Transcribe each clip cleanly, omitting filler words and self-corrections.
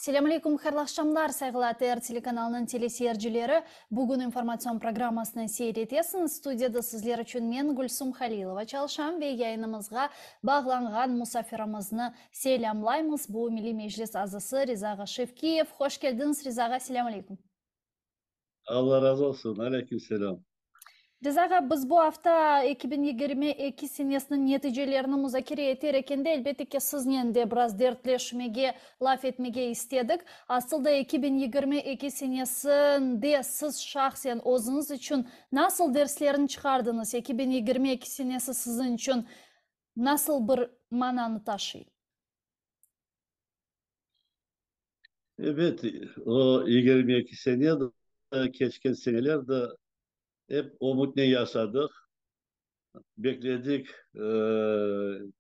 Selâm aleyküm, hayırlı aqşamlar, sayğılı ATR telekanalınıñ teleseyircileri. Bugün informatsion programmasını seyir etesiñiz. Studiyada sizler içün men, Gülsum Halilova, çalışam ve yayınımızğa bağlanğan musafirimizni selâmlaymız. Bu, Milliy Meclis azası Riza ağa Şevkiyev. Hoş keldiñiz, Riza ağa, selâm aleyküm. Alla razı olsun. Aleyküm selâm. Riza ağa, biz bu afta 2022 senesiniñ neticelerini muzakere eter ekende, elbette ki, siznen de biraz dertleşmege, laf etmege istedik. Asıl da 2022 senesinde siz şahsen özüñiz içün nasıl derslerni çıqardıñız? 2022 senesi siziñ içün nasıl bir mananı taşıy? Ebet, o 22 sene de, keçken seneler de ep ümütnen yaşadıq, bekledik,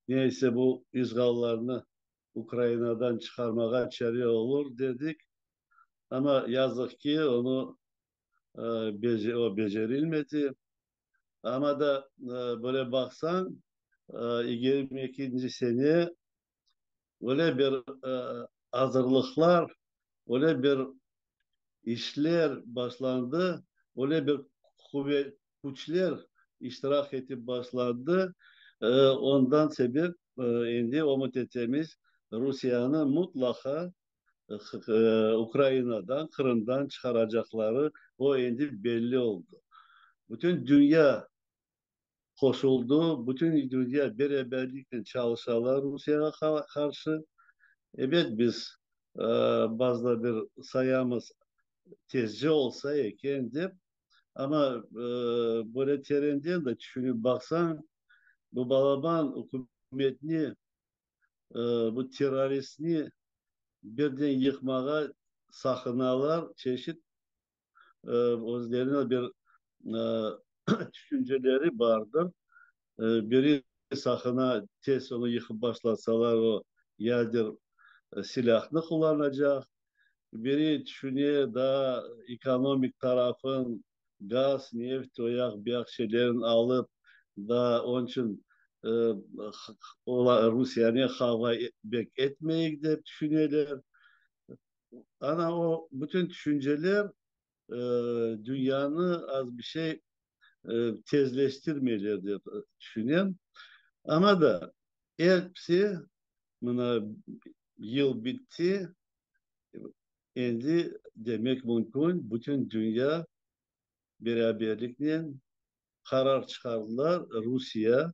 neyse bu işğallarnı Ukrainadan çıqarmağa çare olur dedik, amma yazıq ki, onı o becerilmedi. Amma da böyle baqsañ, 22-nci sene Öyle bir azırlıqlar, öyle bir işler başlandı, öyle bir quvet, küçler iştirak etip başlandı, ondan sebep endi ümüt etemiz, Rusiyanı mutlaqa Ukrainadan, Qırımdan çıqaracaqları, o endi belli oldı. Bütün dünya qoşuldı, bütün dünya beraberliknen çalışalar Rusiyağa qarşı. Ebet, biz bazıda bir sayamız, tezce olsa eken dep, amma böyle terenden de tüşünip baqsañ, bu balaban ükümetni, bu terroristni birden yıqmağa saqınalar, çeşit özlerine bir tüşünceleri bardır. Biri saqına, tez onı yıqıp başlasalar, o yader silâhnı qullanacaq. Biri tüşüne, daa ekonomik tarafın, gaz, neft, o yaq, bu yaq şeylerin alıp, daa onıñ içün Rusiyanen qavğa bek etmeyik dep tüşüneler. Ana o bütün tüşünceler dünyanı az bir şey tezleştirmeyler dep tüşünem. Amma da episi mına yıl bitti, endi demek mümkün, bütün dünya beraberliknen qarar çıqardılar, Rusiye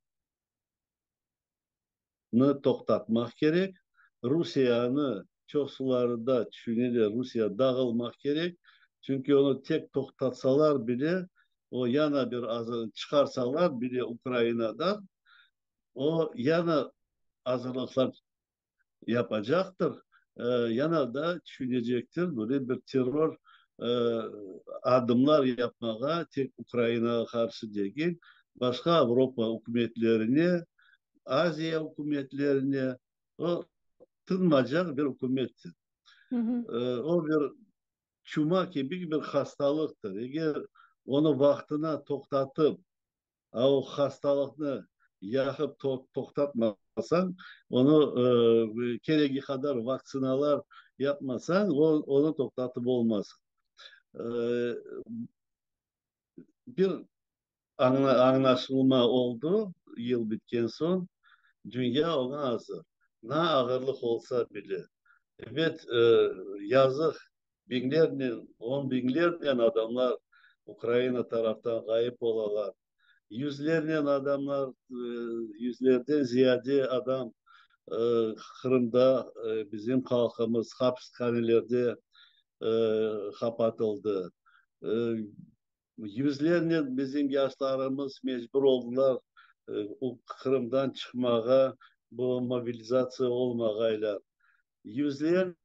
nı toqtatmaq kerek. Rusiyanı çoqsuları da tüşüneler, Rusiya dağılmaq kerek, çünki onı tek toqtatsalar bile, o yana bir çıqarsalar bile Ukrainadan, o yana azırlıqlar yapacaqtır, yana da tüşünecektir böyle bir terror adımlar yapmağa, tek Ukrainağa qarşı degil, başqa Avropa ükümetlerine, Aziya ükümetlerine, o tınmacaq bir ükümettir. O bir çuma kibi bir hastalıqtır. Eger onı vaqtına toqtatıp, A o hastalıqnı yaqıp toqtatmasañ, onı keregi qadar vaktsinalar yapmasañ, onı toqtatıp olmaz. Bir añlaşılma oldı, yıl bitken soñ, dünya oña azır. Na ağırlıq olsa bile. Ebet, yazıq, Biñlernen, on biñlernen adamlar Ukraina taraftan ğayıp olalar. Yüzlernen adamlar, yüzlerden ziyade adam Qırımda bizim halqımız hapishanelerde qapatıldı. Yüzlernen bizim yaşlarımız mecbur oldılar Qırımdan çıqmağa, bu mobilizatsiya olmağaylar. Yüzlernen,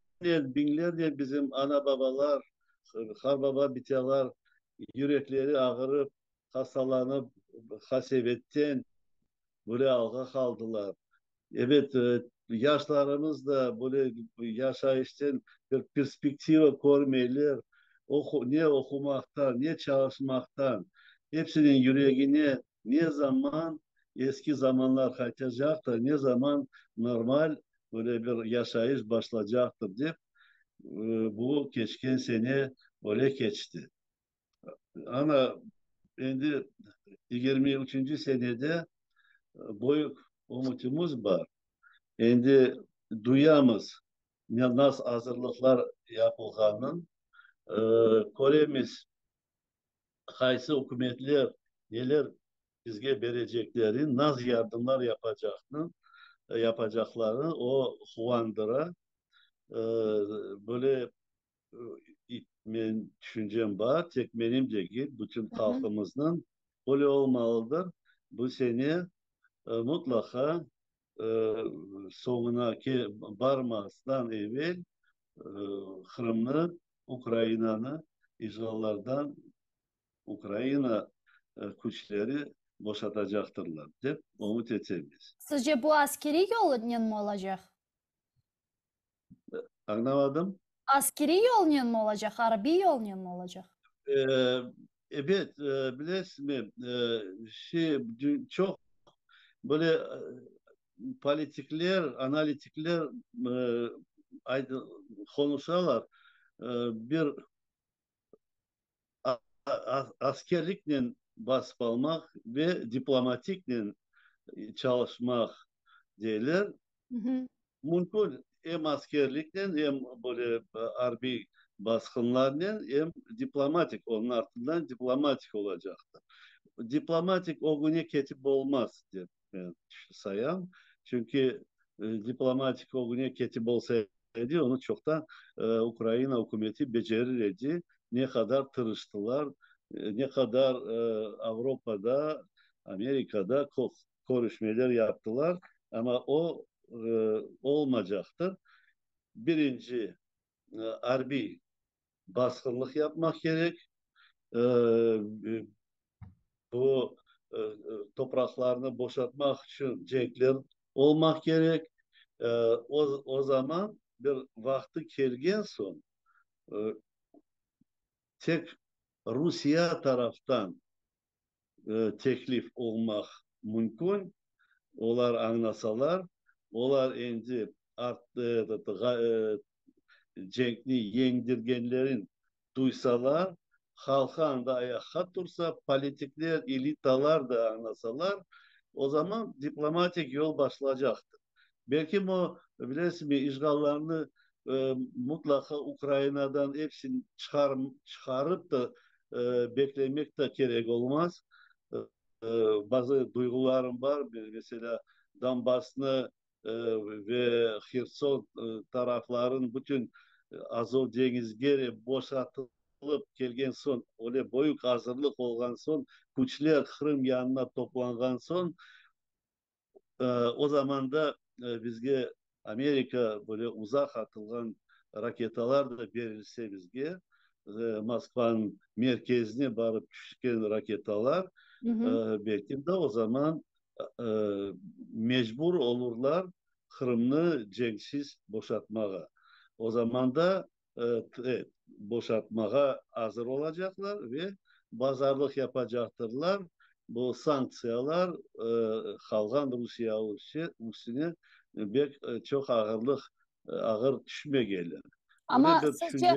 biñlernen bizim ana-babalar, qarbaba-bitalar yürekleri ağırıp, hastalanıp, qasevetten böyle alğa qaldılar. Ebet, yaşlarımız da böyle yaşayışten bir perspektiva körmeyler, ne oqumaqtan, ne çalışmaqtan. Hepsiniñ yüregine ne zaman eski zamanlar qaytacaqtır, ne zaman normal böyle bir yaşayış başlacaqtır dep. Bu keçken sene öyle keçti. Ana, endi 23-nci senede büyük ümütimiz bar. Endi duyamız, nasıl azırlıqlar yapılğanın, köremiz, qaysı ükümetler neler bizge bereceklerini, nasıl yardımlar yapacaqnı, yapacaqlarını, o quvandıra. Böyle men tüşüncem bar, tek menim degil, bütün halqımıznıñ öyle olmalıdır. Bu sene mutlaqa soñuna barmasdan evel Qırımnı, Ukrainanı işğallardan Ukraina küçleri boşatacaqtırlar, dep ümüt etemiz. Sizce bu askeriy yolnen mi olacaq? Añlamadım. Askeriy yolnen mi olacaq, arbiy yolnen mi olacaq? Ebet, bilesizmi, şey, çoq böyle politikler, analitikler qonuşalar, bir askerliknen basıp almaq ve diplomatiknen çalışmaq deyler. Mümkün em askerliknen, em böyle arbiy basqınlarnen, em diplomatik, onıñ artından diplomatik olacaqtır. Diplomatik ögüne ketip olmaz, dep men sayam. Çünki diplomatik ögüne ketip olsa edi, onı çoqtan Ukraina ükümeti becerir edi. Ne qadar tırıştılar, ne qadar Avropada, Amerikada körüşmeler yaptılar, amma o olmacaqtır. Birinci, arbiy basqınlıq yapmaq kerek, bu topraqlarnı boşatmaq içün cenkler olmaq kerek. O, o zaman bir vaqtı kelgen soñ tek Rusiye taraftan teklif olmaq mümkün, olar añlasalar, olar endi cenkni yeñdirgenlerin duysalar, halqı anda ayaqqa tursa, politikler, elitalar da añlasalar, o zaman diplomatik yol başlacaqtır. Belkim o, bilesizmi, işğallarnı mutlaqa Ukrainadan epsini çıqarıp da beklemek de kerek olmaz. Bazı duyğularım bar, meselâ, Donbassnı ve Herson tarafların bütün Azov deñizge boşatılıp kelgen soñ, öyle büyük azırlıq olğan soñ, küçler Qırım yanına toplanğan soñ, o zamanda bizge Amerika böyle uzaq atılğan raketalar da berilse bizge, Moskvanıñ merkezine barıp tüşken raketalar, belki de o zaman mecbur olurlar Qırımnı cenksiz boşatmağa. O zaman da boşatmağa azır olacaqlar ve bazarlıq yapacaqtırlar, bu sanktsiyalar qalğan Rusiye üstüne bek çoq ağırlıq, ağır tüşmegeli. Amma sizce,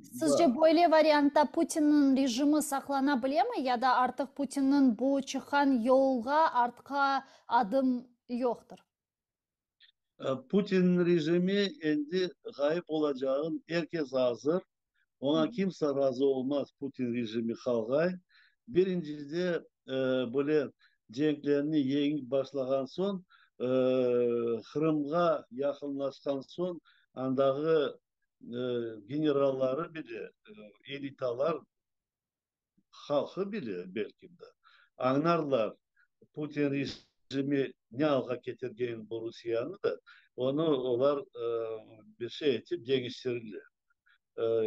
sizce böyle variantta Putinniñ rejimi saqlana bilemi ya da artıq Putinniñ bu çıqqan yolğa artqa adım yoqtır? Putin rejimi endi ğayıp olacağın er kes azır. Oña kimse razı olmaz Putin rejimi qalğay. Birincide böyle cenklerni yeñip başlağan soñ, Qırımğa yaqınlaşqan soñ andağı generalları bile, elitalar, halqı bile, belki de, añlarlar Putin rejimi ne alğa ketirgen bu Rusiyanı da, onı olar bir şey etip deñiştirirler.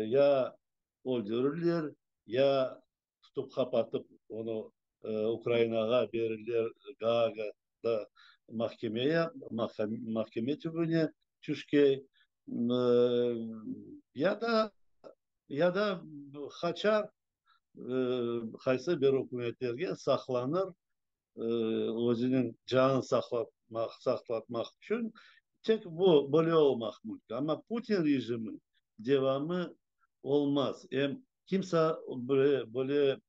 Ya öldürirler, ya tutıp qapatıp onı Ukrainağa berirler, Gaagada mahkemeye, mahkeme tübüne tüşkey, ya da Ya da qaçar, qaysı bir ükümetlerge saqlanır, özüniñ canını saqlatmaq, saqlatmaq içün. Tek bu, böyle olmaq mümkün. Amma Putin rejimi. devamı olmaz. Em kimse böyle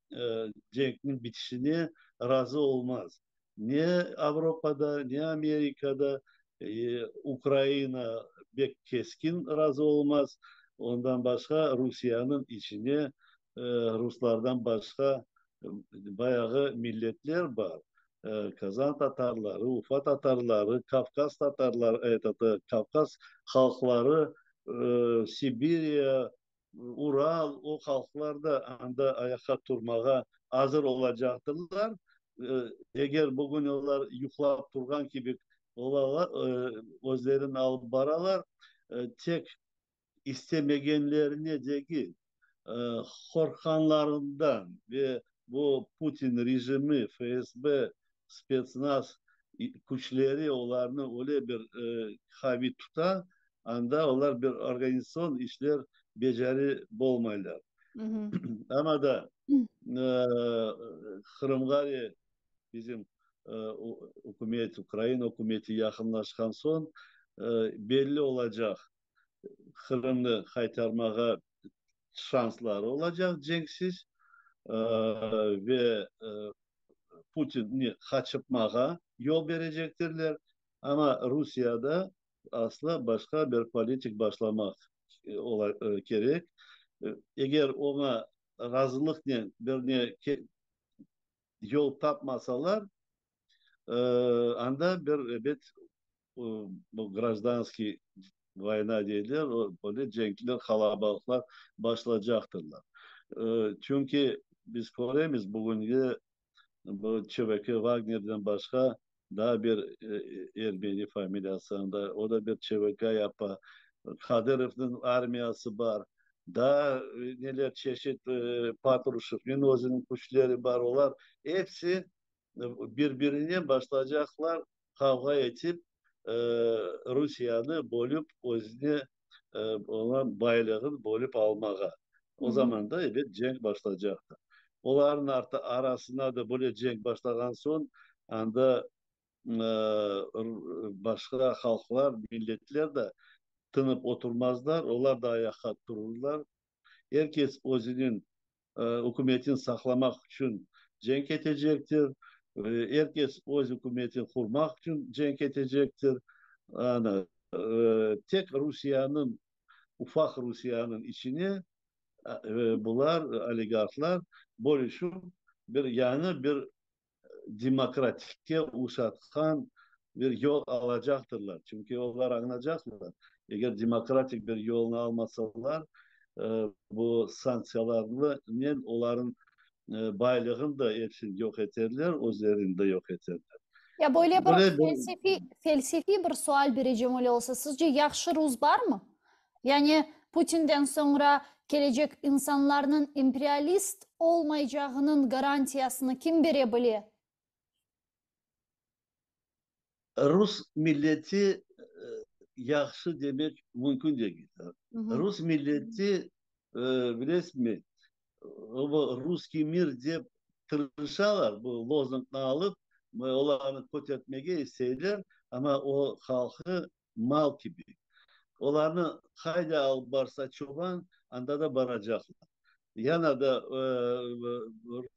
cenkniñ bitişine razı olmaz. Ne Avropada, ne Amerikada, Ukraina bek keskin razı olmaz. Ondan başqa Rusiyeniñ içine ruslardan başqa bayağı milletler bar. Kazan tatarları, Ufa tatarları, Kavkaz tatarları, etot, Kavkaz halqları, Sibiriya, Ural, o halqlar da anda ayaqqa turmağa azır olacaqtırlar. Eger bugün olar yuqlap turğan kibi olalar, özlerini alıp baralar, tek istemegenlerine degil, qorqqanlarından ve bu Putin rejimi, FSB, spetsnaz küçleri olarnı öyle bir qaviy tuta, anda olar bir organizatsion işler beceri bolmaylar. Amma da Qırımğa bizim ükümet, Ukraina ükümeti yaqınlaşqan soñ belli olacaq, Qırımnı qaytarmağa şansları olacaq cenksiz ve Putinni qaçırtmağa yol berecektirler. Amma Rusiyada asla başqa bir politik başlamaq kerek. Eger oña razılıqnen bir ne yol tapmasalar, anda bir, ebet, bu grajdanskiy voyna deyler, böyle cenkler, qalabalıqlar başlacaqtırlar. Çünki biz köremiz, bugünge bu ÇVK Vagnerden başqa daa bir ermeni familiyası anda, o da bir ÇVK yapa, Kadırovnıñ armiyası bar, daa neler çeşit Patruşevniñ özüniñ küçleri bar, olar episi bir-birinen başlaycaqlar qavğa etip, Rusiyeni bölüp, özüne olğan baylığın bölüp almağa. O zaman da, ebet, cenk başlaycaqtır. Olarnıñ arasına da böyle cenk başlağan soñ, anda başqa halqlar, milletler de tınıp oturmazlar, olar da ayaqqa tururlar. Er kes özüniñ ükümetini saqlamaq içün cenk etecektir. Er kes öz ükümetini qurmaq içün cenk etecektir. Ana, tek Rusiyeniñ, ufaq Rusiyeniñ içine bular, oligarhlar bölüşip, bir yañı bir demokratikke uşatqan bir yol alacaqtırlar. Çünki olar añlacaqlar, eger demokratik bir yolnı almasalar, bu sanktsiyalarnen olarnıñ baylığını da epsini yoq eterler, özlerini de yoq eterler. Ya böyle bir felsefiy, felsefiy bir sual berecem öyle olsa, sizce yahşı rus barmı? Yani Putinden soñra kelecek insanlarnıñ imperialist olmaycağınıñ garantiyasını kim bere bile? Rus milleti yahşı demek mümkün degil. Rus milleti, bilesizmi, bu russkiy mir dep tırışalar, bu lozungnı alıp, olarnı kötertmege isteyler, amma o halqı mal kibi. Olarnı qayda alıp barsa çoban, anda da baracaqlar. Yana da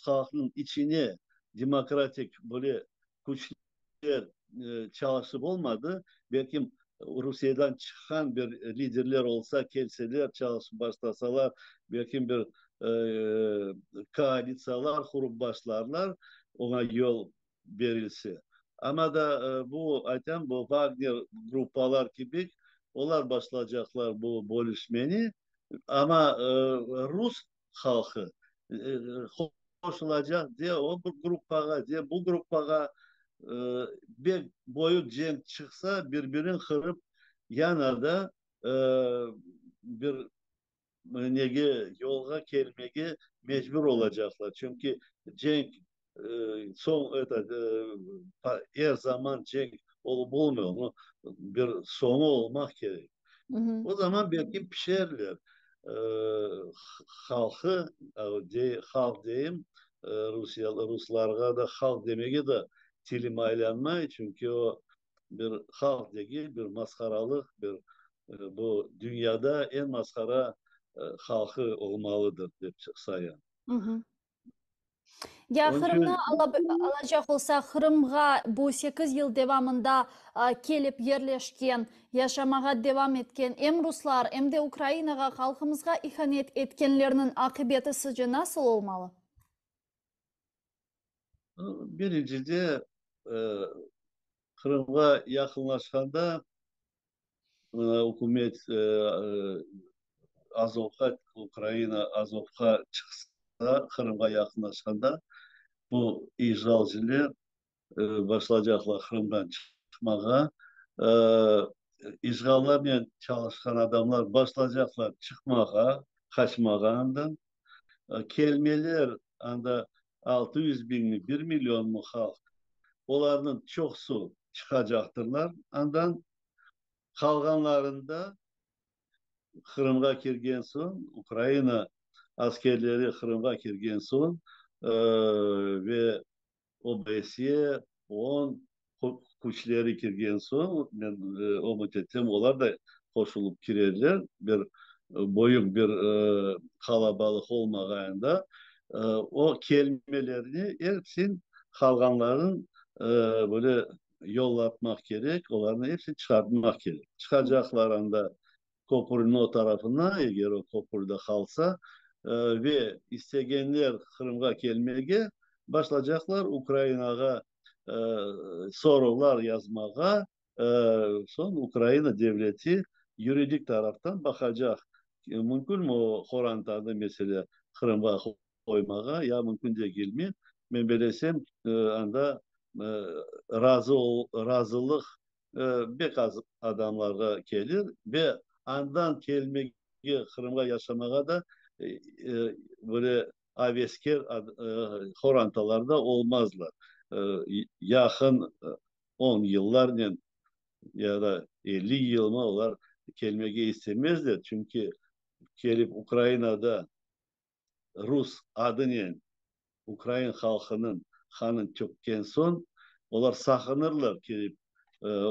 halqnıñ içine demokratik böyle küçler çalışıp olmadı. Belkim Rusiyeden çıqqan bir liderler olsa, kelseler, çalışıp başlasalar, belkim bir koalitsiyalar qurıp başlarlar, oña yol berilse. Amma da bu, aytam, bu Vagner gruppalar kibi, olar başlaycaqlar bu bölüşmeni, amma rus halqı qoşulacaq de o bir gruppağa, de bu gruppağa, bek böyük cenk çıqsa, bir-birini qırıp, yana da bir nege, yolğa kelmege mecbur olacaqlar. Çünki cenk soñ, eto, er zaman cenk olıp olmuyor, onıñ bir soñu olmaq kerek. O zaman belki pişerler. Halqı, halq deyim, ruslarğa da halq demege de tilim aylanmay, çünki o bir halq degil, bir masqaralıq, bir. Bu dünyada eñ masqara halqı olmalıdır, dep sayam. Ya Qırımnı alacaq olsaq, Qırımğa bu sekiz yıl devamında kelip yerleşken, yaşamağa devam etken em ruslar, em de Ukrainağa, halqımızğa ihanet etkenlerniñ aqibeti sizce nasıl olmalı? Birincide, Qırımğa yaqınlaşqanda ükümet Azovğa, Ukraina Azovğa çıqsa, Qırımğa yaqınlaşqanda bu işğalciler başlaycaqlar Qırımdan çıqmağa. İşğallernen çalışqan adamlar başlaycaqlar çıqmağa, qaçmağa andan. Kelmeler anda 600 biñmi, bir millionmı halq, olarnıñ çoqusı çıqacaqtırlar andan. Qalğanlarında Qırımğa kirgen soñ, Ukraina askerleri Qırımğa kirgen soñ ve OBSE, OON küçleri kirgen soñ, men ümüt etem, olar da qoşulıp kirerler, bir büyük bir qalabalıq olmağayında, o kelmelerni epsin qalğanların böyle yollatmaq kerek, olarnı epsin çıqartmaq kerek. Çıqacaqlar anda köpürniñ o tarafına, eger o köpür de qalsa, ve istegenler Qırımğa kelmege başlacaqlar, Ukrainağa soravlar yazmağa, soñ Ukraina devleti yuridik taraftan baqacaq, mümkünmi o qorantanı, meselâ, Qırımğa qoymağa ya mümkün degilmi? Men belesem, anda razı razılıq bek az adamlarğa kelir ve andan kelmege, Qırımğa yaşamağa da böyle avesker qorantalar da olmazlar. Yaqın on yıllarnen ya da 50 yılmı olar kelmege istemezler, çünki kelip Ukrainada rus adınen ukrain halqınıñ qanın tökken soñ, olar saqınırlar kelip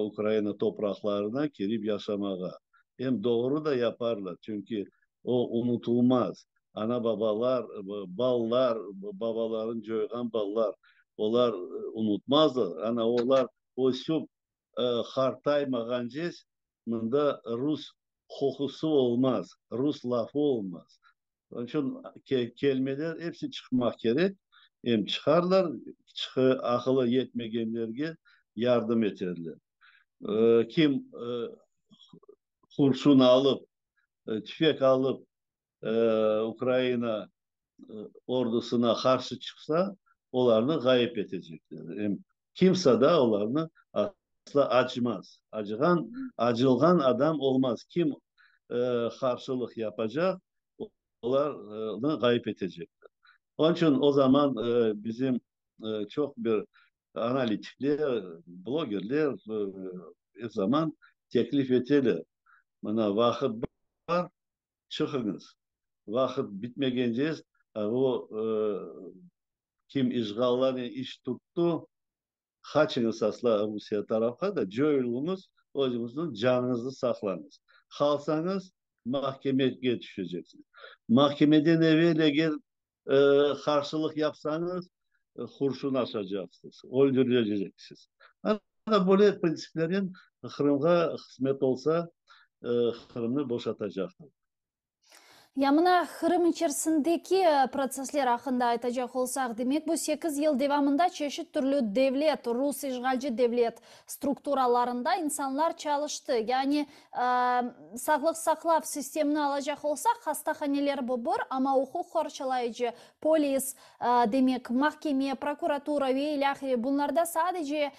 Ukraina topraqlarına kelip yaşamağa. Em doğru da yaparlar, çünki o unutılmaz. Ana-babalar, ballar, babaların coyğan ballar, olar unutmazlar. Ana olar ösüp qartaymağance mında rus qoqusı olmaz, rus lafı olmaz. Onıñ içün kelmeler episi çıqmaq kerek, em çıqarlar, aqılı yetmegenlerge yardım eterler. Kim qurşun alıp, tüfek alıp Ukraina ordusına qarşı çıqsa, olarnı ğayıp etecekler. Em kimse da olarnı asla acımaz. Acığan, acılğan adam olmaz. Kim qarşılıq yapacaq, olarnı ğayıp etecekler. Onıñ içün o zaman bizim çoq bir analitikler, blogerler er zaman teklif eteler, mına vaqıt bar, çıqıñız. Vaqıt bitmegence o kim işğallarnen iş tuttı, qaçıñız asla Rusiye tarafqa da, coyuluñız, özüñizniñ canıñıznı saqlañız. Qalsañız, mahkemege tüşeceksiñiz. Mahkemeden evel eger qarşılıq yapsañız, qurşun aşacaqsız, öldürileceksiz. Ana böyle printsiplernen Qırımğa qısmet olsa, Qırımnı boşatacaqlar. Ya mına Qırım içerisindeki protsessler aqqında aytacaq olsaq, demek, bu sekiz yıl devamında çeşit türlü devlet, rus işğalci devlet strukturalarında insanlar çalıştı. Yani, sağlıq saqlav sistemini alacaq olsaq, hastahaneler bu bir, amma uquq qorçalayıcı, polis, demek, mahkeme, prokuratura ve ilâhre, bunlarda sadece,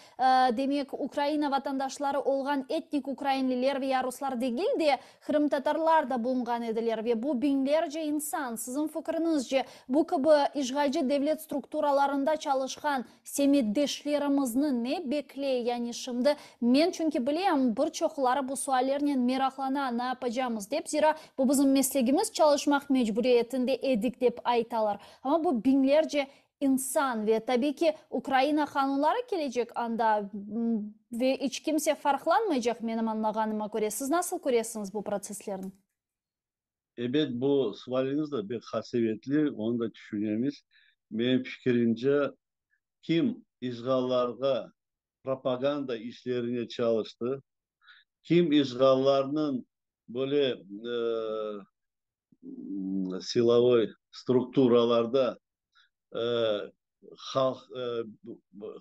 demek, Ukraina vatandaşları olğan etnik ukrainliler ve ya ruslar degil de, Qırımtatarlar da bulunğan ediler ve bu biñlerce insan, siziñ fikriñizce, bu kibi işğalci devlet strukturalarında çalışqan semetdeşlerimizni ne bekley, yani şimdi? Men çünki bilem, bir çoqları bu suallernen meraqlana, ne yapacamız dep, zira bu bizim meslegimiz, çalışmaq mecburiyetinde edik dep aytalar. Amma bu biñlerce. insan ve tabiy ki, Ukraina qanunları kelecek anda ve iç kimse farqlanmaycaq, menim añlağanıma köre. Siz nasıl köresiñiz bu protsesslerni? Ebet, bu sualiñiz de pek qasevetli, onı da tüşünemiz. Menim fikirimce, kim işğallarğa propaganda işlerine çalıştı, kim işğallarnıñ böyle silovoy strukturalarda halq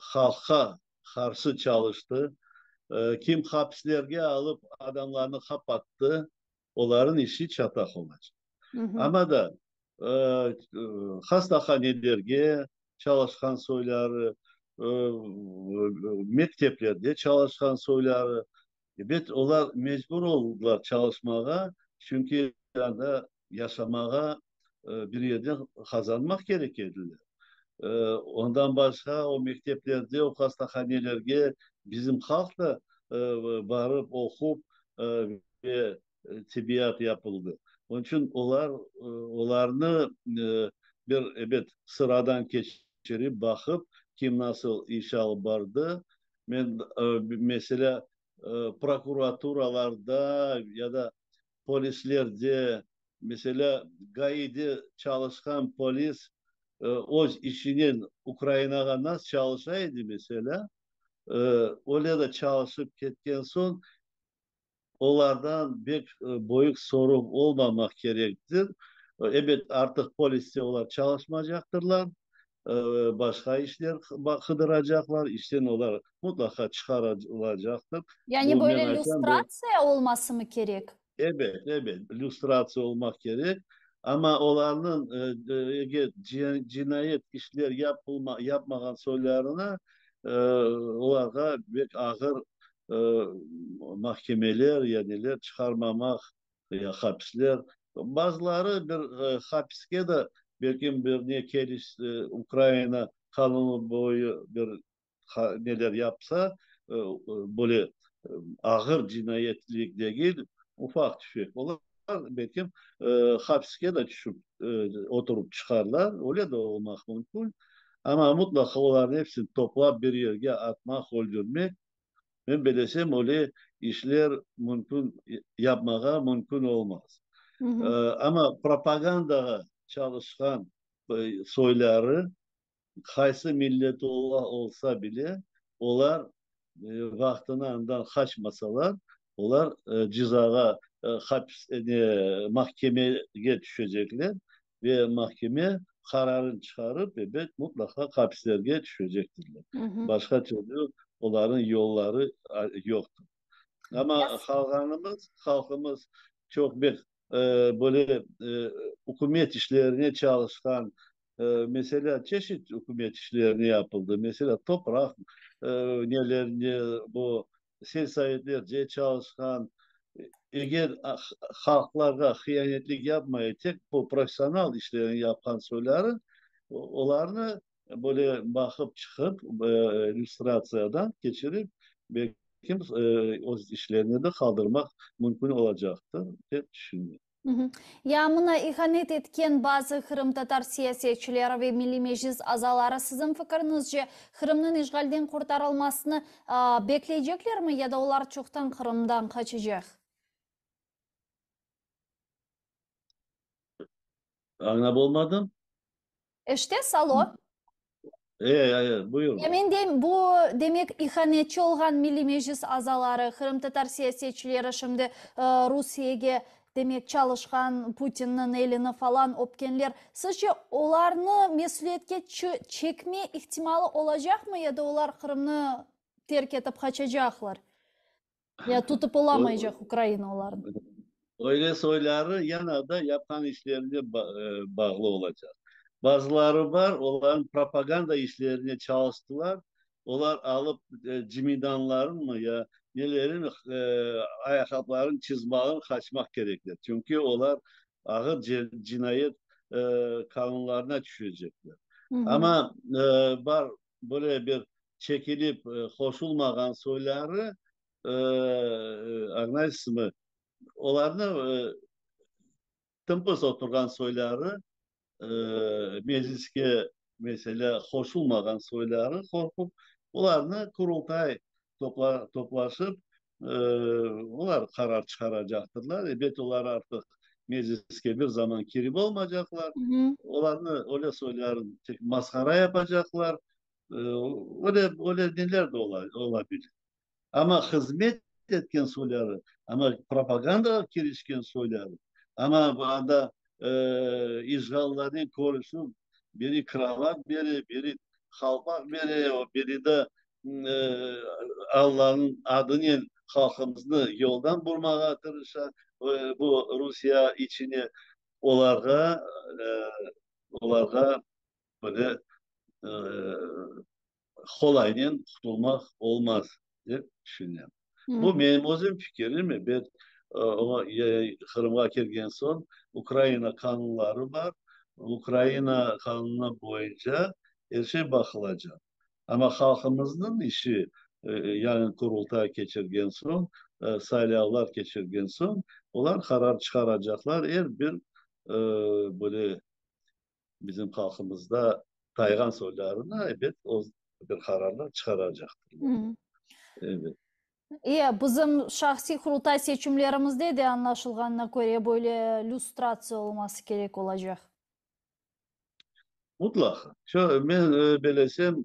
halqqa qarşı çalıştı, kim hapislerge alıp adamlarnı qapattı, olarnıñ işi çataq olacaq. Amma da hastahanelerge çalışqan soyları, mekteplerde çalışqan soyları, ebet, olar mecbur oldılar çalışmağa, çünki anda yaşamağa bir yerden qazanmaq kerek ediler. Ondan başqa o mekteplerde, o hastahanelerge bizim halq da barıp oqup ve tibbiyat yapıldı. Onıñ içün olar, olarnı bir, ebet, sıradan keçirip, baqıp, kim nasıl iş alıp bardı. Men, meselâ, prokuraturalarda ya da polislerde, meselâ, GAİde çalışqan polis öz işinen Ukrainağa nasıl çalışa edi, meselâ, öyle de çalışıp ketken soñ, Olardan bek böyük soruv olmamaq kerektir. Ebet, artıq poliste olar çalışmacaqtırlar, başqa işler qıdıracaqlar, işten olar mutlaqa çıqarılacaqtır. Yani böyle lüstratsiya olmasımı kerek? Ebet, ebet, lüstratsiya olmaq kerek. Amma olarnıñ eger cinayet işler yapmağan soylarına, olarğa bek ağır mahkemeler ya neler çıqarmamaq, ya hapisler. Bazıları bir hapiske de belkim bir ne keliş Ukraina qanunı boyu bir neler yapsa, böyle ağır cinayetlik degil, ufaq-tüfek, olar belkim hapiske de tüşip oturıp çıqarlar, öyle de olmaq mümkün. Amma mutlaqa olarnı episini toplap bir yerge atmaq, öldürmek, men belesem, öyle işler mümkün, yapmağa mümkün olmaz. Amma propagandağa çalışqan soyları Qaysı millet olsa bile, olar vaqtına andan qaçmasalar, olar cezağa, hapis, ne, mahkemege tüşecekler ve mahkeme qararını çıqarıp, ebet, mutlaqa hapislerge tüşecektirler. Başqa türlü olarnıñ yolları yoqtır. Amma qalğanımız, halqımız çoq bek böyle ükümet işlerine çalışqan, meselâ, çeşit ükümet işlerine yapıldı, meselâ, topraq nelerine, bu selsovetlerce çalışqan, eger halqlarğa hiyanetlik yapmay, tek bu professional işlerini yapqan soyları, olarnı böyle baqıp çıqıp, lüstratsiyadan keçirip, belki öz işlerini de qaldırmaq mümkün olacaqtır, dep tüşünem. Ya mına ihanet etken bazı qırımtatar siyasetçileri ve Milliy Meclis azaları, siziñ fikiriñizce, Qırımnıñ işğalden qurtarılmasını bekleyceklermi ya da olar çoqtan Qırımdan qaçacaq? Añlap olmadım. Eşitesiz, alo? E, e, buyur. Ya men deyim, bu, demek, ihanetçi olğan Milliy Meclis azaları, qırımtatar siyasetçileri şimdi Rusiyege, demek, çalışqan, Putinniñ elini falan öpkenler, sizce, olarnı mesüliyetke çekme ihtimalı olacaqmı ya da olar Qırımnı terk etip qaçacaqlar? Ya tutıp olamaycaq Ukraina olarnı. Öyle soyları yana da yapqan işlerine bağlı olacaq. Bazıları bar, olarnıñ propaganda işlerine çalıştılar, olar alıp cemidanlarınmı ya nelerin, ayaqqapların, çizmaların qaçmaq kerekler. Çünki olar ağır cinayet qanunlarına tüşecekler. Amma bar böyle bir çekilip qoşulmağan soyları, añlaysızmı, olarnı tımpıs oturğan soyları mecliske. meselâ, qoşulmağan soyları qorqup, olarnı Qurultay toplaşıp, olar qarar çıqaracaqtırlar. Ebet, olar artıq Mecliske bir zaman kirip olmaycaqlar. Olarnı, öyle soylarını tek masqara yapacaqlar. Öyle, öyle neler de olabilir. Amma hızmet etken soyları, amma propagandağa kirişken soyları, amma anda işğallarnen körüşüv, biri kravat bere, biri qalpaq bere, biri de Allanıñ adınen halqımıznı yoldan burmağa tırışa, bu Rusiye içine, olarğa, olarğa böyle qolaynen qutulmaq olmaz, dep tüşünem. Bu menim özüm fikirim, ebet, Qırımğa kelgen soñ Ukraina qanunları bar, Ukraina qanunı boyunca er şey baqılacaq. Amma halqımıznıñ işi, yañı Qurultay keçirgen soñ, saylavlar keçirgen soñ, olar qarar çıqaracaqlar, er bir böyle bizim halqımızda tayğan soylarına, ebet, öz bir qararlar çıqaracaqtırlar. Evet. E, bizim şahsiy Qurultay seçimlerimizde de, añlaşılğanına köre, böyle lüstratsiya olması kerek olacaq. Mutlaqa. Şu, men belesem,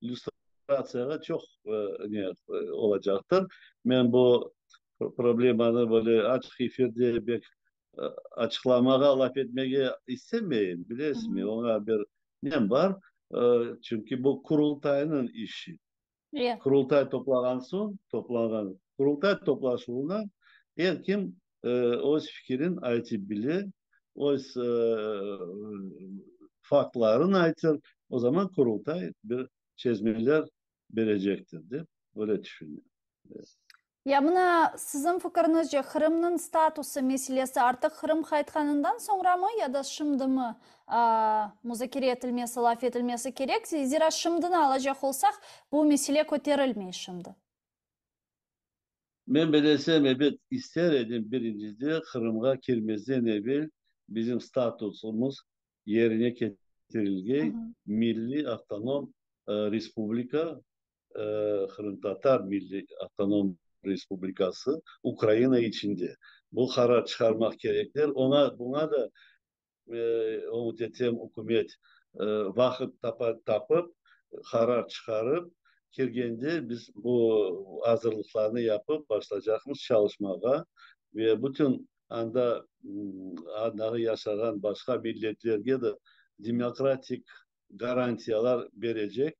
lüstratsiyağa çoq ne olacaqtır. Men bu problemanı böyle açıq efirde bek açıqlamağa, laf etmege istemeyim, bilesizmi, oña bir nem bar, çünki bu Qurultaynıñ işi. Qurultay toplağan soñ, toplanğan Qurultay toplaşuvına er kim öz fikirin aytıp bile, öz faktların aytır, o zaman Qurultay bir çezmeler berecektir, dep öyle tüşünem. Ya mına, siziñ fikiriñizce, Qırımnıñ statusı meselesi artıq Qırım qaytqanından soñramı ya da şimdimi muzakere etilmesi, laf etilmesi kerek? Zira şimdini alacaq olsaq, bu mesele köterilmey şimdi. Men bilesem, ebet, ister edim, birincide, Qırımğa kirmezden evel bizim statusımız yerine ketirilgey, milliy avtonom respublika Qırımtatar Milliy Avtonom Respublikası Ukraina içinde. Bu qarar çıqarmaq kerekler. Oña, buña da, ümüt etem, ükümet vaqıt tapıp, qarar çıqarıp, kirgende biz bu azırlıqlarnı yapıp başlaycaqmız çalışmağa ve bütün anda andağı yaşağan başqa milletlerge de demokratik garantiyalar berecek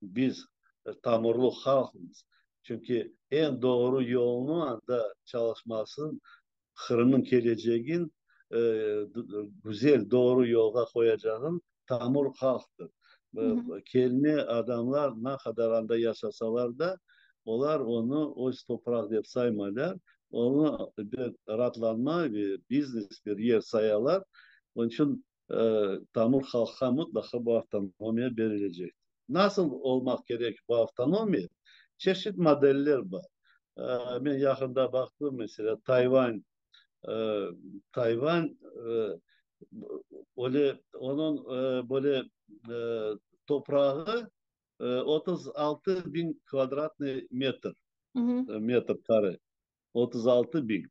biz, tamırlı halqmız. Çünki eñ doğru yolnı anda çalışmasın, Qırımnıñ kelecegin güzel, doğru yolğa qoyacağın tamır halqtır. Kelme adamlar ne qadar anda yaşasalar da, olar onı öz topraq dep saymaylar, onı bir raatlanma ve biznes bir yer sayalar. Onıñ içün Tamır halqqa mıtlaqa bu avtonomiya berilecektir. Nasıl olmaq kerek bu avtonomiya? Çeşit modeller bar. Men yaqında baqtım, meselâ, Tayvan, Tayvan öyle, onıñ böyle toprağı 36 biñ kvadratnıy metr, metr kare. 36 biñ.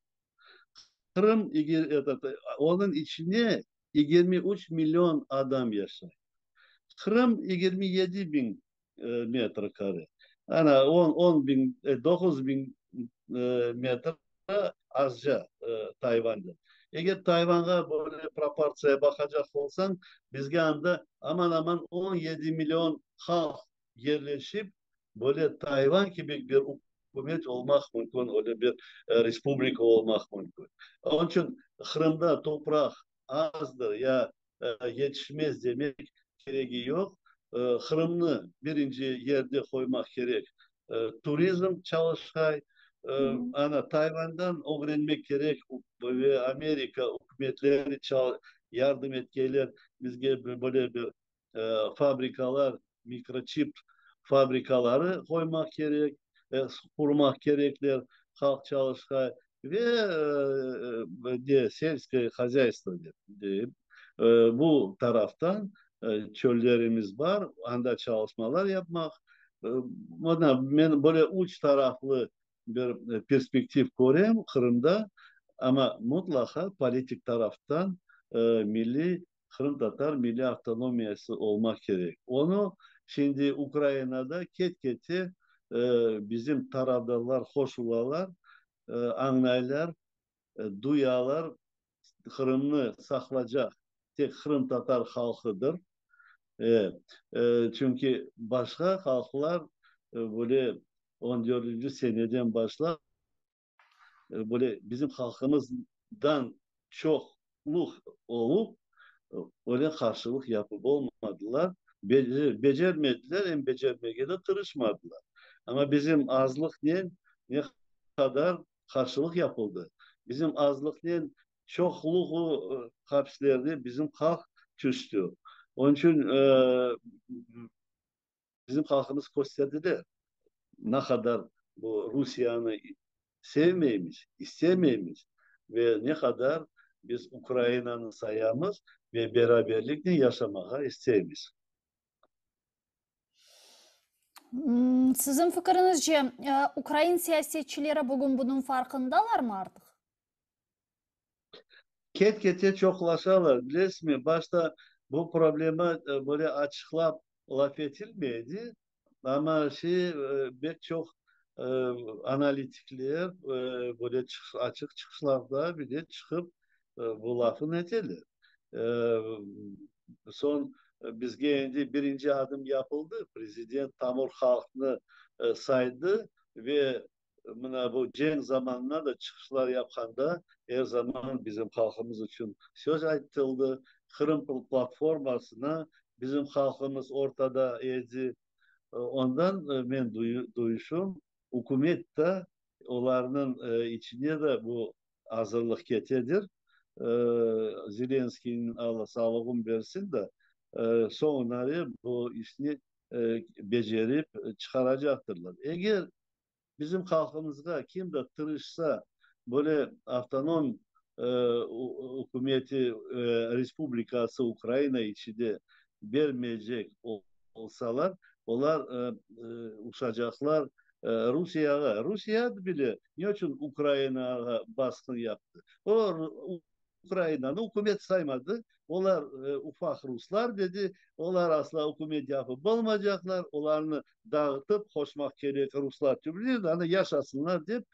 Qırım, onıñ içine 23 million adam yaşay. Qırım 27 biñ metr kare. Ana, on, on biñ, 9 biñ metr azca Tayvanda. Eger Tayvanğa böyle proportsiya baqacaq olsañ, bizge anda aman-aman 17 million halq yerleşip, böyle Tayvan kibi bir ükümet olmaq mümkün, öyle bir respublika olmaq mümkün. Onıñ içün Qırımda topraq azdır ya yetişmez demek keregi yoq. Qırımnı birinci yerde qoymaq kerek, turizm çalışqay. Ana, Tayvandan ögrenmek kerek ve Amerika ükümetleri yardım etkeyler bizge böyle bir fabrikalar, mikroçip fabrikaları qoymaq kerek, qurmaq kerekler, halq çalışqay ve ne, selskoye hozyaystvo dep, bu taraftan. Çöllerimiz bar, anda çalışmalar yapmaq. Mına, men böyle üç taraflı bir perspektiv körem Qırımda, amma mutlaqa politik taraftan milliy, qırımtatar milliy avtonomiyası olmaq kerek. Onı şimdi Ukrainada ket-kete bizim tarafdarlar qoşulalar, añlaylar, duyalar, Qırımnı saqlacaq tek qırımtatar halqıdır. Çünki başqa halqlar böyle on dördünci seneden başlap böyle bizim halqımızdan çoqluq olıp öyle qarşılıq yapıp olmadılar, becermediler, em becermege de tırışmadılar. Amma bizim azlıqnen ne qadar qarşılıq yapıldı. Bizim azlıqnen çoqluğı hapislerde bizim halq tüşti. Onıñ içün bizim halqımız kösterdiler, ne qadar bu Rusiyanı sevmeymiz, istemeymiz ve ne qadar biz Ukrainanı sayamız ve beraberliknen yaşamağa isteymiz. Siziñ fikiriñizce, ukrain siyasetçileri bugün bunıñ farqındalarmı artıq? Ket-kete çoqlaşalar, bilesizmi, başta bu problema böyle açıqlap laf etilmey edi, amma şey pek çoq analitikler böyle açıq çıqışlarda bile çıqıp bu lafını eteler. Soñ bizge endi birinci adım yapıldı, prezident tamır halqnı saydı ve mına bu cenk zamanına da çıqışlar yapqanda er zaman bizim halqımız içün söz aytıldı. Qırım platformasına bizim halqımız ortada edi. Ondan men duyuşım, ükümet de olarnıñ içine de bu azırlıq ketedir. Zelenskiyniñ Alla sağlığın bersin de, soñunare bu işni becerip çıqaracaqtırlar. Eger bizim halqımızğa kim de tırışsa, böyle avtonom ükümeti, respublikası Ukraina içinde bermeycek olsalar, olar uçacaqlar Rusiyağa. Rusiya bile ne içün Ukrainağa basqın yaptı? O, Ukrainanı ükümet saymadı. Olar ufaq ruslar dedi, olar asla ükümet yapıp olmaycaqlar, olarnı dağıtıp qoşmaq kerek ruslar tübüne, anda yaşasınlar dep,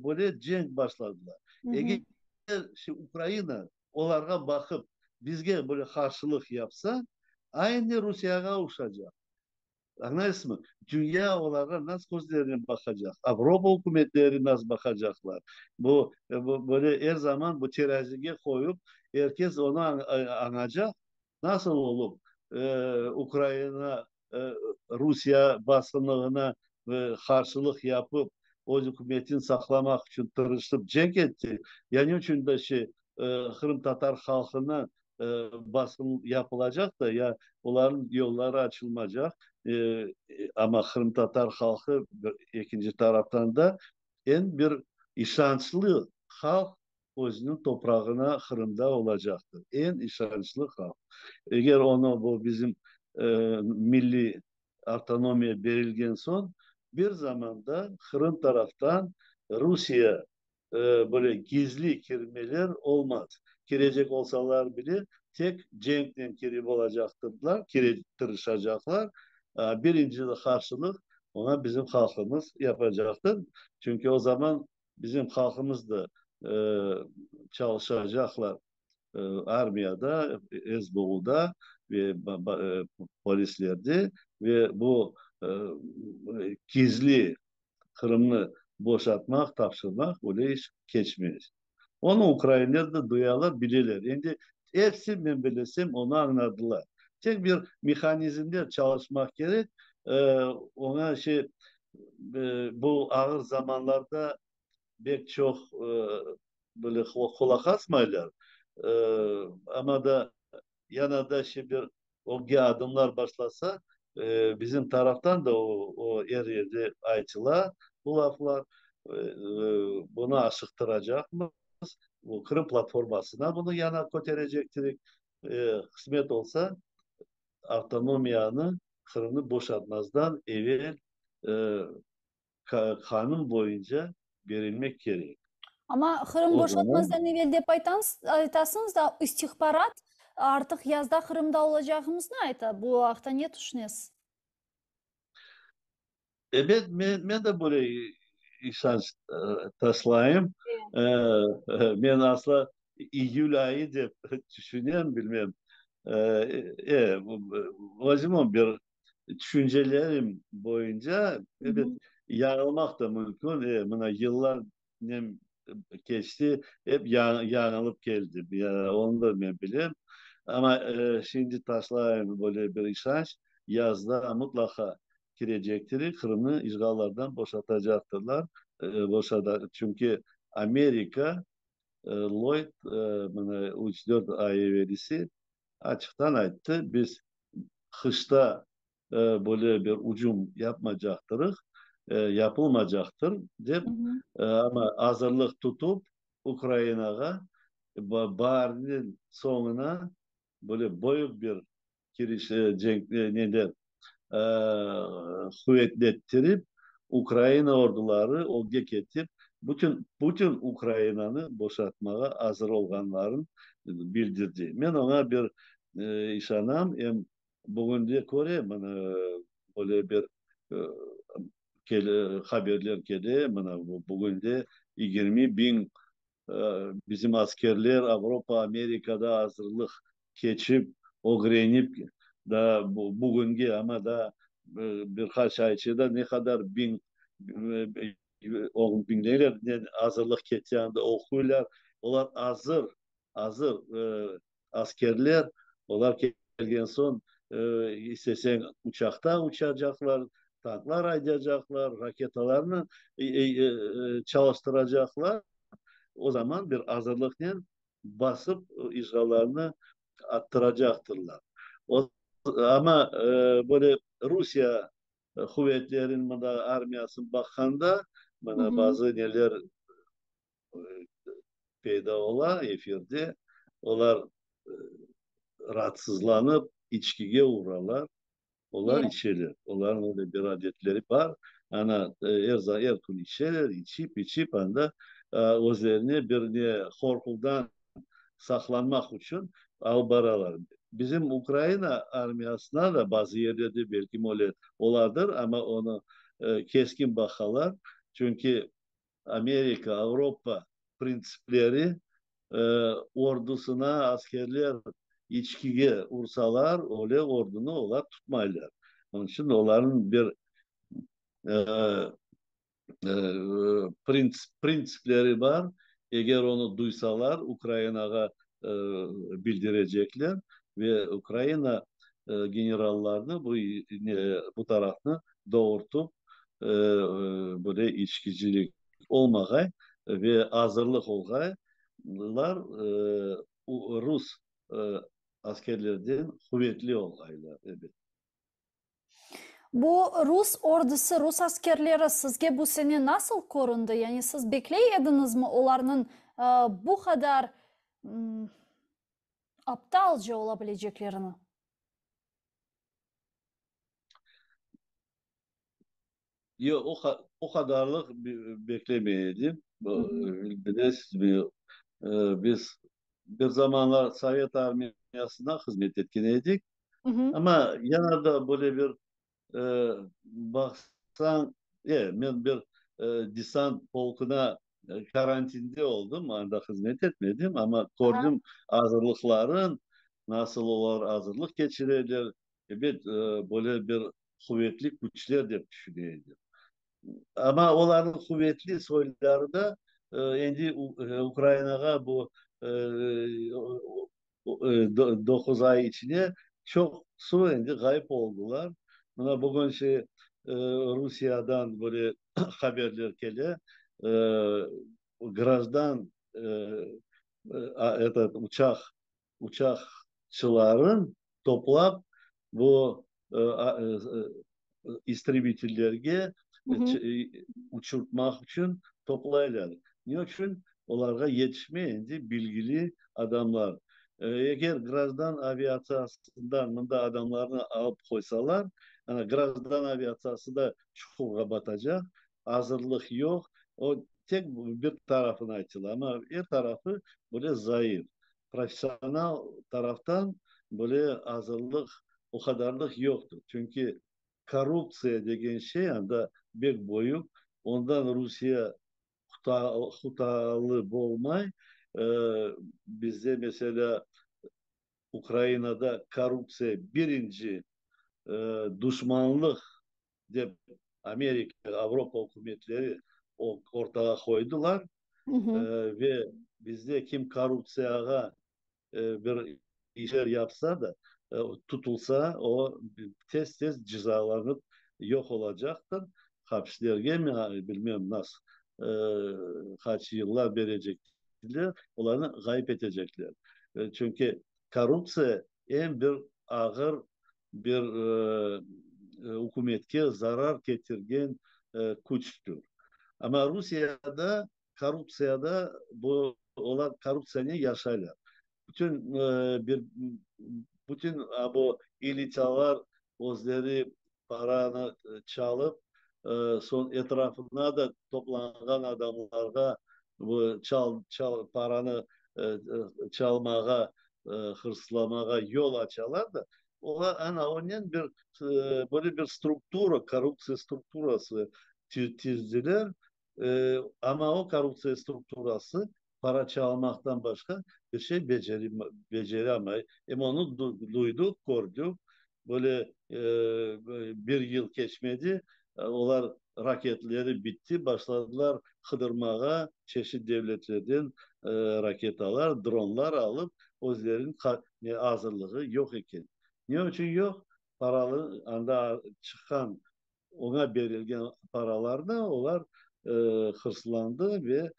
böyle cenk başladılar. Eger Ukraina olarğa baqıp, bizge böyle qarşılıq yapsa, aynı Rusiyağa uçacaq. Añlaysızmı? Dünya olarğa nasıl közlerinen baqacaq? Avropa ükümetleri nasıl baqacaqlar? Bu, böyle er zaman bu terazige qoyup, er kes onı añacaq, nasıl olıp Ukraina Rusiye basqınlığına qarşılıq yapıp, öz ükümetini saqlamaq içün tırışıp cenk etti, ya ne içün de şey qırımtatar halqına basqın yapılacaq da, ya olarnıñ yolları açılmacaq, amma qırımtatar halqı ekinci taraftan da eñ bir işançlı halq özüniñ toprağına Qırımda olacaqtır. Eñ işançlı halq. Eger onı bu bizim milliy avtonomiya berilgen soñ, bir zamanda Qırım taraftan Rusiye böyle gizli kirmeler olmaz. Kirecek olsalar bile, tek cenknen kirip olacaqtırlar, tırışacaqlar. Birinci qarşılıq oña bizim halqımız yapacaqtır. Çünki o zaman bizim halqımız da çalışacaqlar armiyada, SBUda ve polislerde ve bu gizli Qırımnı boşatmaq, tapşırmaq öyle iş keçmez. Onı ukrainler de duyalar, bileler. Endi episi, men bilesem, onı añladılar. Tek bir mehanizmler çalışmaq kerek, oña şey, bu ağır zamanlarda bek çoq böyle qulaq asmaylar, amma da Yana da şey bir ögge adımlar başlasa, bizim taraftan da o er yerde aytıla bu laflar. Bunı aşıqtıracaqmız. Bu Qırım platformasına bunı yana köterecektirik. Qısmet olsa. Avtonomiyanı Qırımnı boşatmazdan evel qanun boyunca berilmek kerek. Amma Qırım boşatmazdan evel dep aytasıñız da, istihbarat artıq yazda Qırımda olacağımıznı ayta. Bu aqta ne tüşünesiz? Ebet, men de böyle işanç taslayım. Men asla iyül ayı dep tüşünem, bilmem. Vozmem bir tüşüncelerim boyunca, ebet, yañılmaq da mümkün. Mına yıllarnen keçti, ep yañılıp keldim, onı da men bilem. Amma şimdi taslayım böyle bir işanç, yazda mıtlaqa kirecektir, Qırımnı işğallardan boşatacaqtırlar, çünki Amerika, Lloyd mına üç-dört ay evelisi açıqtan ayttı, biz qışta böyle bir ücüm yapmacaqtırıq, yapılmacaqtır dep, amma azırlıq tutıp Ukrainağa baarniñ soñuna böyle büyük bir kiriş cenk neden quvetlettirip, Ukraina orduları ögge ketip, bütün bütün Ukrainanı boşatmağa azır olğanlarını bildirdi. Men oña bir işanam, em bugünde körem, mına, böyle bir haberler kele, mına, bugünde 20 biñ bizim askerler Avropa, Amerikada azırlıq keçip, ögrenip, daa bugünge, amma daa bir qaç ay içinde ne qadar biñ, on biñlernen azırlıq kete, anda oquylar, olar azır, azır askerler, olar kelgen soñ, isteseñ, uçaqta uçacaqlar, tanklar aydaycaqlar, raketalarnı çalıştıracaqlar. O zaman bir azırlıqnen basıp işğallarnı attıracaqtırlar. Amma böyle Rusiye quvetleriniñ mında armiyasını baqqanda, mına bazı neler peyda ola efirde, olar raatsızlanıp içkige uralar, olar içeler, olarnıñ öyle bir adetleri bar, ana, er er kün içeler, içip, içip, anda özlerine bir ne qorquvdan saqlanmaq içün alıp baralar. Bizim Ukraina armiyasına da bazı yerlerde belki öyle oladır, amma onı keskin baqalar, çünki Amerika, Avropa printsipleri ordusına askerler içkige ursalar, öyle ordunı olar tutmaylar. Onıñ içün olarnıñ bir printsipleri bar, eger onı duysalar, Ukrainağa bildirecekler ve Ukraina generallarını bu tarafnı doğurtıp, böyle içkicilik olmağay ve azırlıq olğaylar, rus askerlerden quvetli olğaylar, ebet. Bu rus ordusı, rus askerleri sizge bu sene nasıl köründi? Yani siz bekley ediñizmi olarnıñ bu qadar aptalca ola bileceklerini? Yoq, o qadarlıq beklemey edim. Bilesizmi, biz bir zamanlar Sovet armiyasında hızmet etken edik. Amma yana da böyle bir baqsañ, men bir desant polkuna karantinde oldım, anda hızmet etmedim, amma kördim azırlıqların, nasıl olar azırlıq keçireler. Ebet, böyle bir quvetli küçler dep tüşüne edim. Amma olarnıñ quvetli soyları da endi Ukrainağa bu 9 ay içinde çoqusı endi ğayıp oldılar. Mına bugün şey Rusiyadan böyle haberler kele, grajdan этот uçaq uçaqçıların toplap bu istrebitellerge uçurtmaq içün toplaylar. Ne içün? Olarğa yetişmey endi bilgili adamlar. Eger grajdan aviatsiyasından mında adamlarnı alıp qoysalar, ana, grajdan aviatsiyası da çuqurğa batacaq, azırlıq yoq, o tek bir tarafını aytıla, amma er tarafı böyle zayıf. Professional taraftan böyle azırlıq o qadarlıq yoqtır, çünki korruptsiya degen şey anda bek büyük, ondan Rusiye hutalı bolmay. Bizde, meselâ, Ukrainada korruptsiya birinci duşmanlıq dep Amerika, Avropa ükümetleri ortağa qoydılar. Ve bizde kim korruptsiyağa bir işler yapsa da, tutulsa, o tez-tez cezalanıp yoq olacaqtır. Hapislerge mi, bilmem nasıl, qaç yıllar berecekler, olarnı ğayıp etecekler. Çünki korruptsiya eñ bir ağır bir ükümetke zarar ketirgen küçtür. Amma Rusiyada korruptsiyada bu olar korruptsiyanen yaşaylar. Bütün bir bütün bu elitalar özleri paranı çalıp, soñ etrafına da toplanğan adamlarğa bu çal çal paranı çalmağa, hırsızlamağa yol açalar da, olar ana onen bir böyle bir struktura, korruptsiya strukturası tizdiler. Amma o korruptsiya strukturası para çalmaqtan başqa bir şey beceremey. Em onı duydıq, kördik. Böyle bir yıl keçmedi, olar raketleri bitti, başladılar qıdırmağa, çeşit devletlerden raketalar, dronlar alıp, özleriniñ azırlığı yoq eken. Ne içün yoq? Paralı anda çıqqan Oña berilgen paralarnı olar hırslandı ve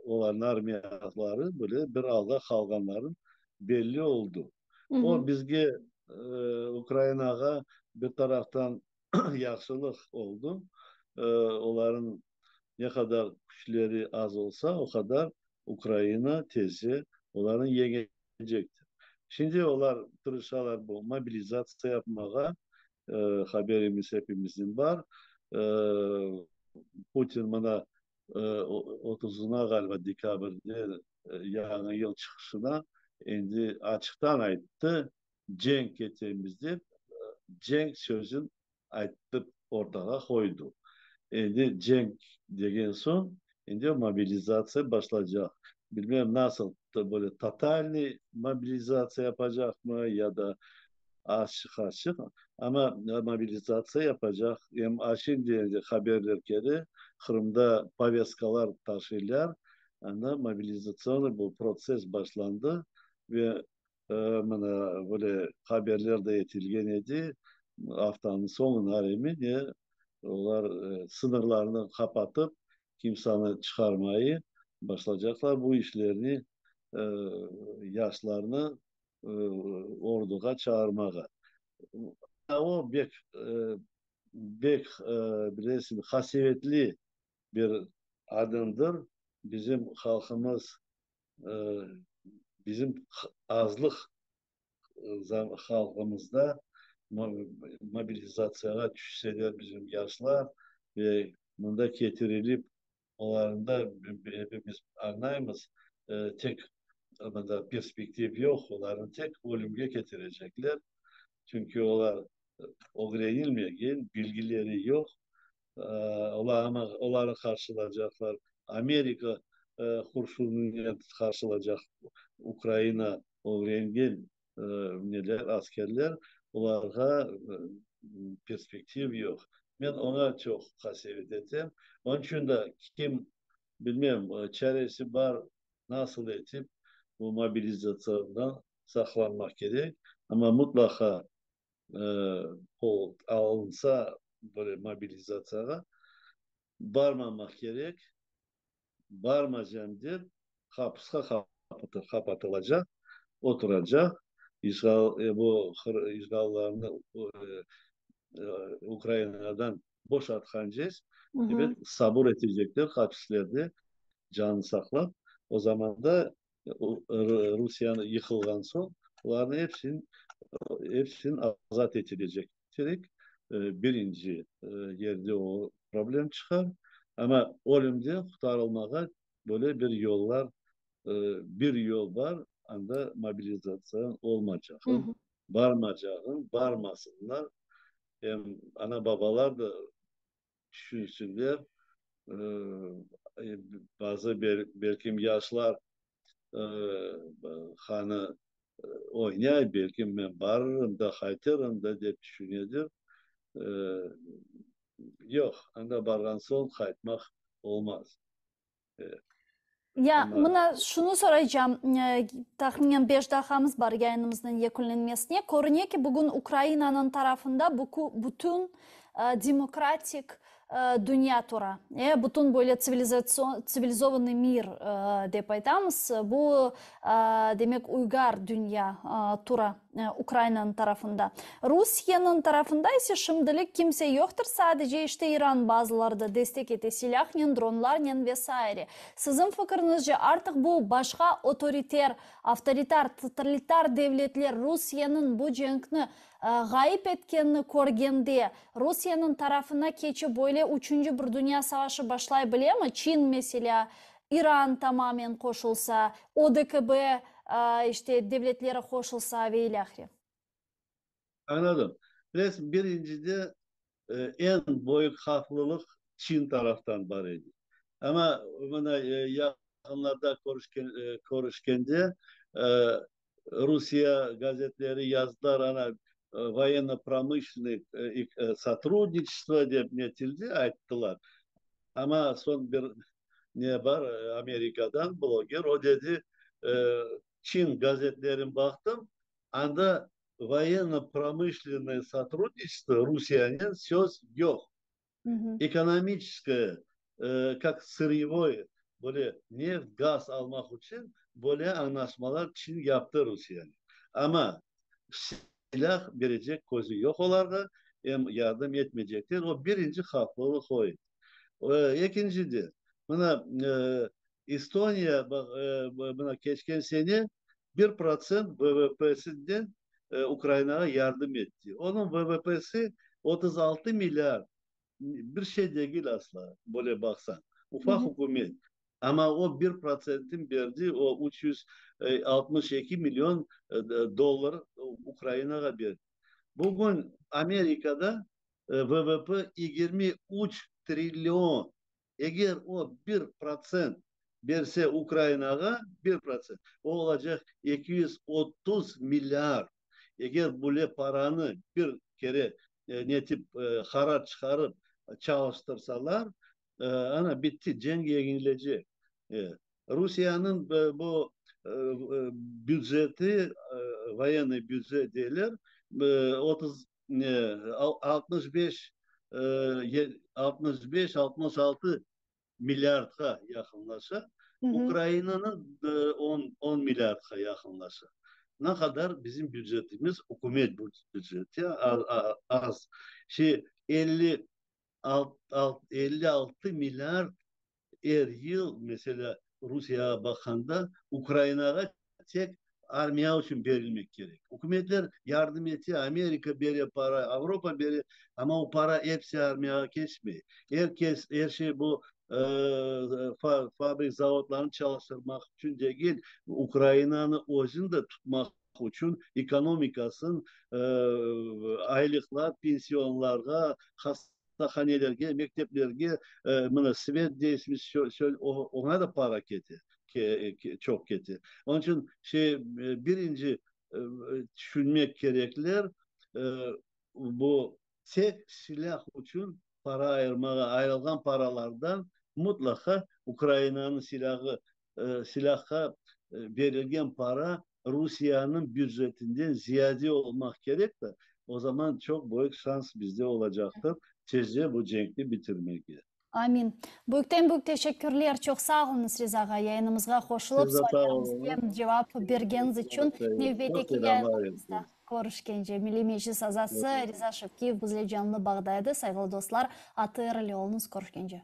olarnıñ armiyaları böyle bir alda qalğanları belli oldı. O bizge, Ukrainağa bir taraftan yahşılıq oldı, olarnıñ ne qadar küçleri az olsa, o qadar Ukraina tezce olarnı yeñecektir. Şimdi olar tırışalar bu mobilizatsiya yapmağa, haberimiz hepimizniñ bar. Putin mına otuzına ğaliba dekabrde yañı yıl çıqışına endi açıqtan ayttı, cenk etemiz dep, cenk sözün aytıp ortağa qoydı. Endi cenk degen soñ, endi mobilizatsiya başlaycaq. Bilmem nasıl, böyle totalnıy mobilizatsiya yapacaqmı ya da azçıq-azçıq, amma mobilizatsiya yapacaq. Em şimdi endi haberler kele, Qırımda povestkalar taşıylar, anda mobilizatsionnıy bu protsess başlandı ve Mına, böyle haberler de etilgen edi, aftanıñ soñuna emi ne, olar sıñırlarnı qapatıp, kimsani çıqarmayı başlacaqlar bu işlerni, yaşlarnı orduğa çağırmağa. O bek, bek, bilesiñ, qasevetli bir adımdır. Bizim halqımız Bizim azlıq halqımızda mobilizatsiyağa tüşseler bizim yaşlar ve mında ketirilip, olarnı da epimiz añlaymız, tek mında perspektiv yoq, olarnı tek ölümge ketirecekler, çünki olar ögrenilmegen, bilgileri yoq, Olarnı qarşılacaqlar. Amerika qurşunınen qarşılacaq Ukraina ögrengen neler, askerler, olarğa perspektiv yoq. Men oña çoq qasevet etem. Onıñ içün de kim, bilmem, çaresi bar, nasıl etip bu mobilizatsiyadan saqlanmaq kerek, amma mutlaqa qol alınsa, böyle mobilizatsiyağa barmamaq kerek, barmacam dep, hapısqa qapatılacaq, oturacaq, işğal, bu işğallarnı Ukrainadan boşatqancez, ebet, sabır etecekler hapislerde canını saqlap, o zaman da. Rusiyanı yıqılğan soñ, olarnıñ epsini, epsini azat etilecek kerek. Birinci yerde o problem çıqar. Amma ölümden qurtarılmağa böyle bir yollar, bir yol bar, anda mobilizatsiya olmacaq, barmacağın, barmasınlar. Em ana-babalar da tüşünsinler, bazı belkim yaşlar hanı oynay, belkim men barırım da, qaytırım da dep tüşünedir. Yoq, anda barğan soñ qaytmaq olmaz. Ya, mına şunı soraycam, tahminen beş daqqamız bar yayınımıznıñ yekünlenmesine. Körüne ki, bugün Ukrainanıñ tarafında bütün demokratik dünya tura. Bütün böyle tsivilizovannıy mir dep aytamız, bu, demek, uygar dünya tura. Ukrainanıñ tarafında. Rusiyeniñ tarafında ise şimdilik kimse yoqtır, sadece işte İran bazıları da destek ete silâhnen, dronlarnen ve saire. Siziñ fikiriñizce, artıq bu başqa otoriter, avtoritar, totalitar devletler Rusiyeniñ bu cenkni ğayıp etkenini körgende, Rusiyeniñ tarafına keçip böyle üçünci bir dünya savaşı başlay bilemi, Çin meselâ, İran tamamen qoşulsa, ODKB işte devletleri qoşulsa ve ilâhre. Añladım. Bilesiñ, birincide eñ büyük havflılıq Çin taraftan bar edi. Amma mına yaqınlarda körüşken körüşkende Rusiye gazetleri yazdılar, ana, voyenno-promışlennıy sotrudniçestvo dep netildi, ayttılar. Amma soñ bir ne bar, Amerikadan bloger, o dedi, Çin gazetlerin baqtım, anda voyenno-promışlennıy sotrudniçestvo Rusiyanen söz yoq. Ekonomiçeskoye, kak sıryevoy, böyle neft, gaz almaq içün böyle añlaşmalar Çin yaptı Rusiyanen. Amma silâh berecek közü yoq olarğa, em yardım etmeycekler. O birinci havflılıq o edi. Ekincide, mına Estoniya, mına keçken sene 1% VVP-sinden Ukrainağa yardım etti. Onıñ VVP-si 36 milliard, bir şey degil asla, böyle baqsañ, ufaq ükümet. Amma o bir protsentin berdi, o 362 million dollar Ukrainağa berdi. Bugün Amerikada VVP 23 trillion. Eger o 1% berse Ukrainağa, 1%, o olacaq 230 milliard. Eger böyle paranı bir kere netip qarar çıqarıp çalıştırsalar, ana, bitti, cenk yeñilecek. Rusiyeniñ bu büceti, voyennıy bücet deyler, 30 ne, 65, 65, 66 milliardqa yaqınlaşa, Ukrainanıñ on milliardqa yaqınlaşa. Ne qadar bizim bücetimiz, ükümet büceti az, şey, 56 milliard er yıl, meselâ, Rusiyağa baqqanda, Ukrainağa tek armiya içün berilmek kerek. Ükümetler yardım ete, Amerika bere para, Avropa bere, amma o para episi armiyağa keçmey. Er kes, er şey bu fabrik, zavodlarnı çalıştırmaq içün degil, Ukrainanı özüni de tutmaq içün, ekonomikasın, aylıqlar, pensionlarğa, hastahanelerge, mekteplerge, mına svet deysmiz, oña da para kete, çoq kete. Onıñ içün şey, birinci tüşünmek kerekler, bu tek silâh içün para ayırmağa, ayırılğan paralardan mutlaqa Ukrainanıñ silâğı, silâhqa berilgen para Rusiyeniñ bücetinden ziyade olmaq kerek de, o zaman çoq büyük şans bizde olacaqtır tezce bu cenkni bitirmege. Amin. Büyükten büyük teşekkürler, çoq sağ oluñız, Riza ağa, yayınımızğa qoşulıp, suallerimizge cevap bergeniñiz içün. Nevbetteki yayınlarımızda körüşkence. Milliy Meclis azası Riza Şevkiyev bizle canlı bağda edi. Sayğılı dostlar, ATR ile oluñız, körüşkence.